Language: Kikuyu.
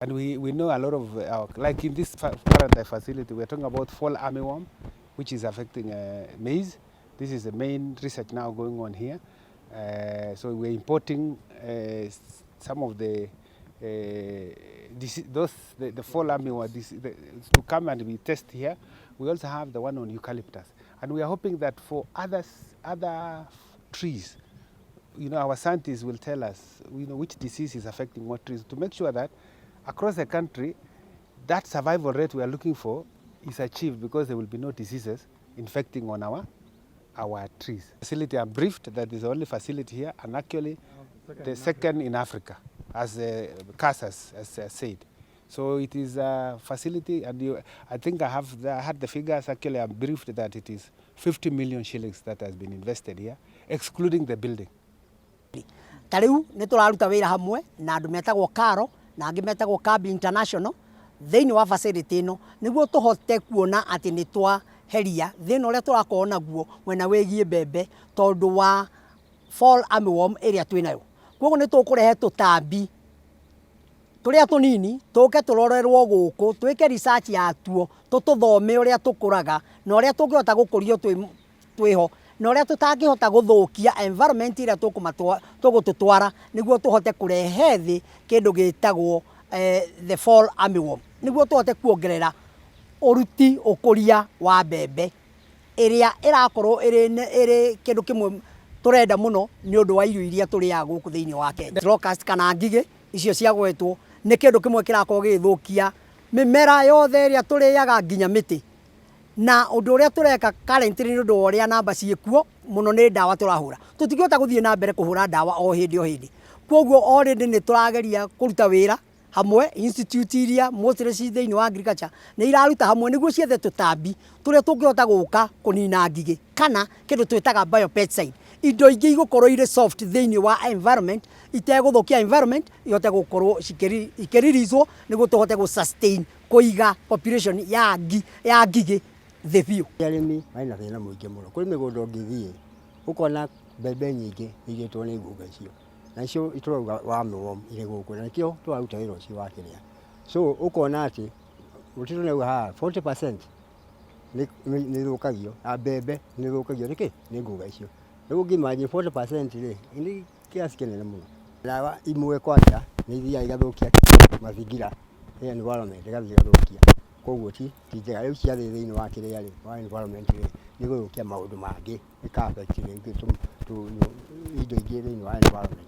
And we know a lot of our, like in this current facility, we're talking about fall armyworm, which is affecting maize. This is the main research now going on here. So we're importing some of the fall armyworm to come and be tested here. We also have the one on eucalyptus. And we are hoping that for other trees, our scientists will tell us which disease is affecting what trees to make sure that across the country, that survival rate we are looking for is achieved because there will be no diseases infecting on our trees. Facility, I'm briefed that is the only facility here and actually the second in Africa, as CAS has said. So it is a facility, and I think I had the figures. Actually, I'm briefed that it is 50 million shillings that has been invested here, excluding the building. Ta rĩu nĩ tũraruta wĩra hamwe na andũ metagwo KALRO na angĩ metagwo Kambi International thĩinĩ wa facility ĩno, nĩguo tũhote kuona atĩ nĩ twaheria thĩna ũrĩa tũrakorwo naguo mwena wĩgiĩ mbembe tondũ wa fall armyworm ĩrĩa twĩnayo. Koguo nĩ tũkũrehe tũtambi tũrĩa tũnini tũke tũrorerwo gũkũ, twĩke research yatuo, tũtũthome ũrĩa tũkũraga na ũrĩa tũngĩhota gũkũrio twĩho na ũrĩa tũtangĩhota gũthũkia environment ĩrĩa tũgũtũtwara, nĩguo tũhote kũrehe thĩ kĩndũ gĩtagwo the fall armyworm, nĩguo tũhote kuongerera ũruti ũkũria wa mbembe ĩrĩa ĩrakorwo ĩrĩ kĩndũ kĩmwe tũrenda mũno nĩ ũndũ wa irio iria tũrĩaga gũkũ thĩinĩ wa Kenya. Locust kana ngigĩ icio ciagwetwo nĩ kĩndũ kĩmwe kĩrakorwo gĩgĩthũkia mĩmera yothe ĩrĩa tũrĩaga, nginya mĩtĩ. Na ũndũ ũrĩa tũreka currently, nĩ ũndũ wa ũrĩa namba ciĩkuo mũno, nĩ ndawa tũrahũra. Tũtingĩhota gũthiĩ na mbere kũhũra ndawa o hĩndĩ o hĩndĩ. Koguo already nĩ tũrageria kũruta wĩra hamwe, institute iria mostly ci thĩinĩ wa agriculture nĩ iraruta hamwe nĩguo ciethe tũtambi tũrĩa tũngĩhota gũka kũnina ngigĩ kana kĩndũ twĩtaga biopesticide, indo ingĩ igũkorwo irĩ soft thĩinĩ wa environment, itegũthũkia environment, ihote gũkorwo ikĩririzwo nĩguo tũhote gũ sustain kũiga population ya ngigĩ thĩ biũ. Arĩmi marĩ na thĩna mũingĩ mũno. Kũrĩ mĩgũnda ũngĩthiĩ ũkona mbembe nyingĩ irĩtwo nĩ ngũnga icio, na icio tũrauga armyworm irĩ gũkũ, na nĩkĩo tũraruta wĩra ũcio wa kĩrĩa. So ũkona atĩ mũtitũ nĩauga haha 40% nĩ ithũkagio na mbembe nĩ ithũkagio nĩkĩ nĩ ngũnga icio. Rĩu ũngĩ imagine 40% rĩ, nĩ kiasi kĩnene mũno. Ndawa imwe kwanja nĩ ithiaga igathũkia mazingira, environment, ĩgathiĩ ĩgathũkia, koguo ti njega. Rĩu ciathiĩ thĩinĩ wa kĩrĩa rĩ, wa environment rĩ, nĩ gũthũkia maũndũ mangĩ, ĩka affect rĩngĩ indo ingĩ thĩinĩ wa environment.